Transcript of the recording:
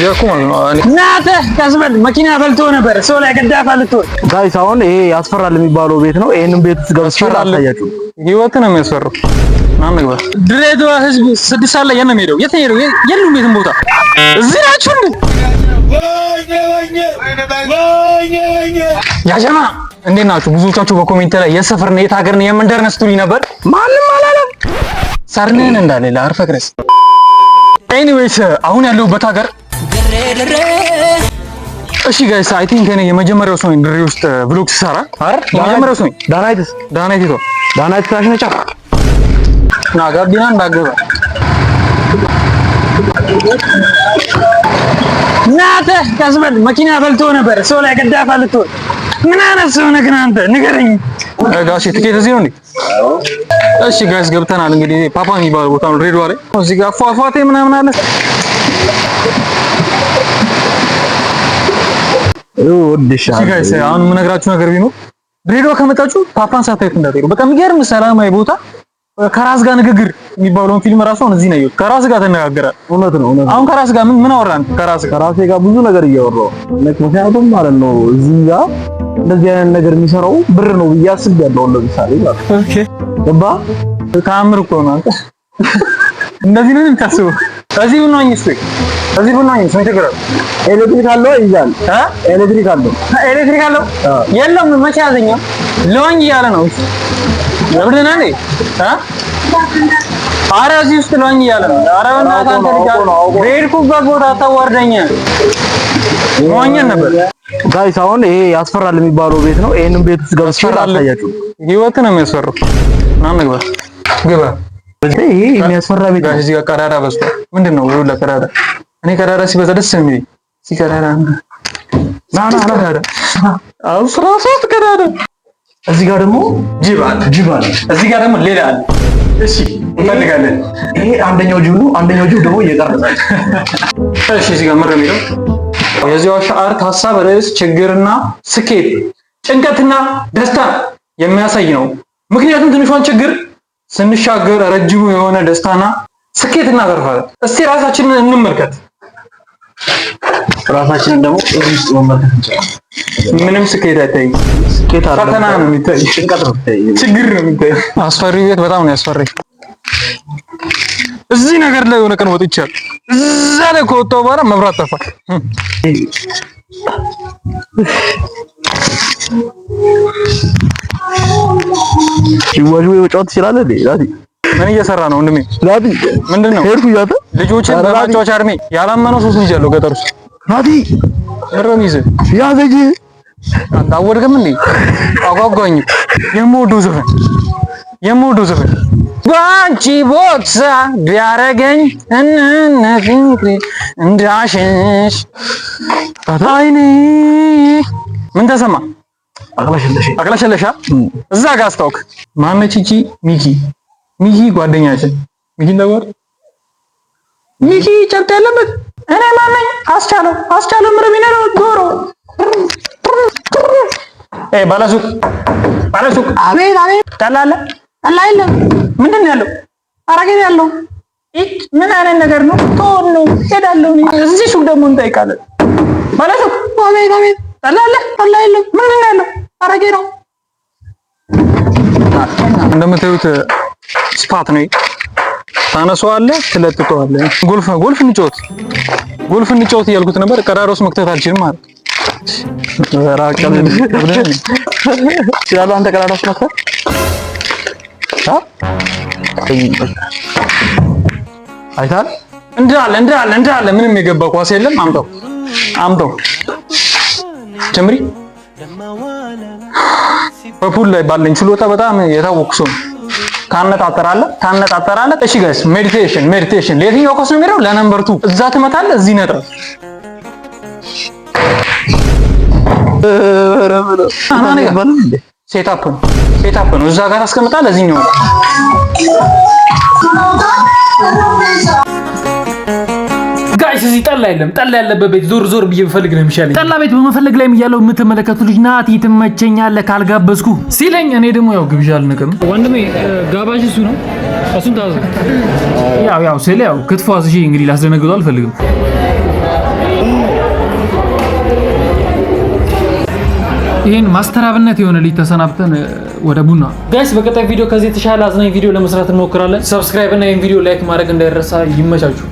እኮ ማለት ነው እኔ እናትህ ቀዝበል መኪና በልቶ ነበር። ሰው ላይ ገዳፋ ልትሆን። Guys፣ አሁን ይሄ ያስፈራል የሚባለው ቤት ነው። ይሄንን ቤት ውስጥ ገብቼ ያስፈራል። ላሳያችሁ። ህይወት ነው የሚያስፈራው። ና እንግባ። ድሬዳዋ ህዝብ 6 ሰዓት ላይ የት ነው የሚሄደው? የት ነው የሚሄደው? የሉም የትም ቦታ። እዚህ ናችሁ እንዴ? ያ ጀማ እንዴት ናችሁ? ብዙዎቻችሁ በ comment ላይ የሰፈር ነው፣ የት ሀገር ነው፣ የመንደር ነው ስትሉኝ ነበር። ማንም አላለም። ሰርንህን እንዳለ አርፈህ ቅረጽ። Anyways፣ አሁን ያለሁበት ሀገር፣ እሺ guys፣ I think እኔ የመጀመሪያው ሰው ነኝ ድሬ ውስጥ vlog ስሰራ አይደል? የመጀመሪያው ሰው ነኝ። ዳናይትስ? ዳናይት ይቶ ዳናይት ታሽነጫ። ና ጋቢና እንዳገባ። እናትህ ቀዝበል መኪና በልቶ ነበር። ሰው ላይ ገዳፋ ልትሆን። ምን አይነት ሰው ነህ ግን አንተ፣ ንገረኝ። ጋሼ፣ ትኬት እዚህ ነው እንዴ? እሺ guys፣ ገብተናል። እንግዲህ ፓፓ የሚባል ቦታ ነው ድሬዳዋ ላይ። እዚህ ጋር ፏፏቴ ምናምን አለ። እወድሻለሁ። እሺ guys፣ አሁን የምነግራችሁ ነገር ቢኖር ድሬዳዋ ከመጣችሁ ፓፓን ሳታዩት እንዳትሄዱ። በጣም የሚገርም ሰላማዊ ቦታ፣ ከራስ ጋር ንግግር የሚባለውን ፊልም ራሱ አሁን እዚህ ነው ያየሁት። ከራስ ጋር ተነጋገራል። እውነት ነው፣ እውነት ነው። አሁን ከራስ ጋር ምን ምን አወራን? ከራስ ጋር ከራሴ ጋር ብዙ ነገር እያወራሁ ነው። ምክንያቱም ማለት ነው እዚህ ጋር እንደዚህ አይነት ነገር የሚሰራው ብር ነው ብዬ አስቤያለሁ። ለምሳሌ ማለት ነው። Okay። ገባህ? ተአምር እኮ ነው። አንተ እንደዚህ ነው የምታስበው? እዚህ ብንዋኝ እስኪ፣ እዚህ ብንዋኝ ምን ችግር አለው? ኤሌክትሪክ አለው ይዛል። እ? ኤሌክትሪክ አለው። ኤሌክትሪክ አለው? የለም፣ መቼ ያዘኛ ለዋኝ እያለ ነው። ለምንድን ነው እንዴ? እ? ኧረ እዚህ ውስጥ ለዋኝ እያለ ነው። ኧረ በእናትህ አንተ ልጅ፣ በሄድኩበት ቦታ አታዋርደኝ። መዋኘት ነበር። Guys፣ አሁን ይሄ ያስፈራል የሚባለው ቤት ነው። ይሄንን ቤት ውስጥ ገብቼ ያስፈራል። ላሳያችሁ። ህይወት ነው የሚያስፈራው። ና እንግባ፣ ግባ። ይሄ የሚያስፈራ ቤት Guys፣ ነው። እዚህ ጋር ቀዳዳ በዝቷል። ምንድን ነው ይኸውልህ፣ ቀዳዳ፣ እኔ ቀዳዳ ሲበዛ ደስ ነው የሚለኝ። እዚህ ቀዳዳ ና ና ና። ቀዳዳ፣ 13 ቀዳዳ። እዚህ ጋር ደግሞ ጅብ አለ። ጅብ አለ። እዚህ ጋር ደግሞ ሌላ አለ። እሺ እንፈልጋለን። ይሄ አንደኛው ጅብ ነው። አንደኛው ጅብ ደግሞ እየቀረጸ እሺ፣ እዚህ ጋር ምር የሚለው የዚህ ዋሻ art ሀሳብ ርዕስ ችግርና ስኬት፣ ጭንቀትና ደስታ የሚያሳይ ነው። ምክንያቱም ትንሿን ችግር ስንሻገር ረጅሙ የሆነ ደስታና ስኬት እናተርፋለን። እስቲ ራሳችንን እንመልከት። ራሳችንን ደግሞ እዚህ ውስጥ መመልከት እንችላለን። ምንም ስኬት አይታይም። ስኬት አይደለም፣ ፈተና ነው የሚታይ፣ ጭንቀት ነው የሚታይ። ችግር ነው የሚታይ። አስፈሪ ቤት፣ በጣም ነው ያስፈሪ። እዚህ ነገር ላይ የሆነ ቀን ወጥቻለሁ። እዛ ላይ ከወጣሁ በኋላ መብራት ጠፋ። ጅዋጅዌ መጫወት ትችላለህ እንዴ? ናቲ? ምን እየሰራ ነው ወንድሜ? ናቲ። ምንድን ነው? ሄድኩ እያተ ልጆችን ኧረ ናቲ፣ በማጫወቻ እድሜ ያላመነው ሶስት ልጅ አለው ገጠር ውስጥ። ናቲ። ምንድን ነው የሚይዝህ? ያዘኝ። አንተ አወድቅም እንዴ? አጓጓኝ። የምወደው ዘፈን፣ የምወደው ዘፈን በአንቺ ቦታ ቢያረገኝ እነነ ፍቅሬ እንዳሸሽ አይኔ ምን ተሰማ? አቅለሸለሸ። አቅለሸለሻ። እዛ ጋር አስታውክ። ማነች እቺ? ሚኪ፣ ሚኪ ጓደኛችን ሚኪ እንደጓር ሚኪ ጨብጥ ያለበት እኔ ማነኝ? አስቻለው፣ አስቻለው ምረቢና ነው ዶሮ። ኤ ባለሱቅ፣ ባለሱቅ። አቤት አቤት። ጠላ አለ? ጠላ የለም። ምንድን ነው ያለው? አረቄ ነው ያለው። ይች ምን አይነት ነገር ነው? ቶሎ ነው ሄዳለሁ። እዚህ ሱቅ ደግሞ እንጠይቃለን። ባለሱቅ። አቤት አቤት። ጠላ አለ? ጠላ የለም። ምንድን ነው ያለው? አረቄ ነው። እንደምታዩት spot ነው። ታነሳዋለህ፣ ትለጥጠዋለህ። ጎልፍ፣ ጎልፍ እንጫወት፣ ጎልፍ እንጫወት እያልኩት ነበር። ቀዳዳ ውስጥ መክተት አልችልም ማለት ራቀል ትችላለህ አንተ ቀዳዳ ውስጥ መክተት? አ? አይተሃል? እንዳለ እንዳለ እንዳለ ምንም የገባ ኳስ የለም። አምጣው አምጣው፣ ጀምሪ። በ pool ላይ ባለኝ ችሎታ በጣም የታወቅኩ ሰው ነው። ታነጣጠራለህ ታነጣጠራለህ። እሺ guys፣ meditation meditation። ለየትኛው ኳስ ነው የሚሄደው? ለ number 2። እዛ ትመታለህ፣ እዚህ ይነጥራል። Setup ነው፣ setup ነው። እዛ ጋር ታስቀምጣለህ፣ እዚህኛው ነው። Guys፣ እዚህ ጠላ የለም። ጠላ ያለበት ቤት ዞር ዞር ብዬ ብፈልግ ነው የሚሻለኝ። ጠላ ቤት በመፈለግ ላይም እያለሁ የምትመለከቱ ልጅ ናቲ ትመቸኛለህ ካልጋበዝኩ ሲለኝ እኔ ደግሞ ያው ግብዣ አልንቅም። ወንድሜ፣ ጋባዥ እሱ ነው። እሱን ታዘ። ያው ያው ስለ ያው ክትፎ አዝዤ እንግዲህ ላስደነግጠው አልፈልግም። ይህን ማስተራብነት የሆነ ልጅ ተሰናብተን ወደ ቡና። Guys፣ በቀጣይ ቪዲዮ ከዚህ የተሻለ አዝናኝ ቪዲዮ ለመስራት እንሞክራለን። Subscribe እና ይህን ቪዲዮ like ማድረግ እንዳይረሳ። ይመቻችሁ።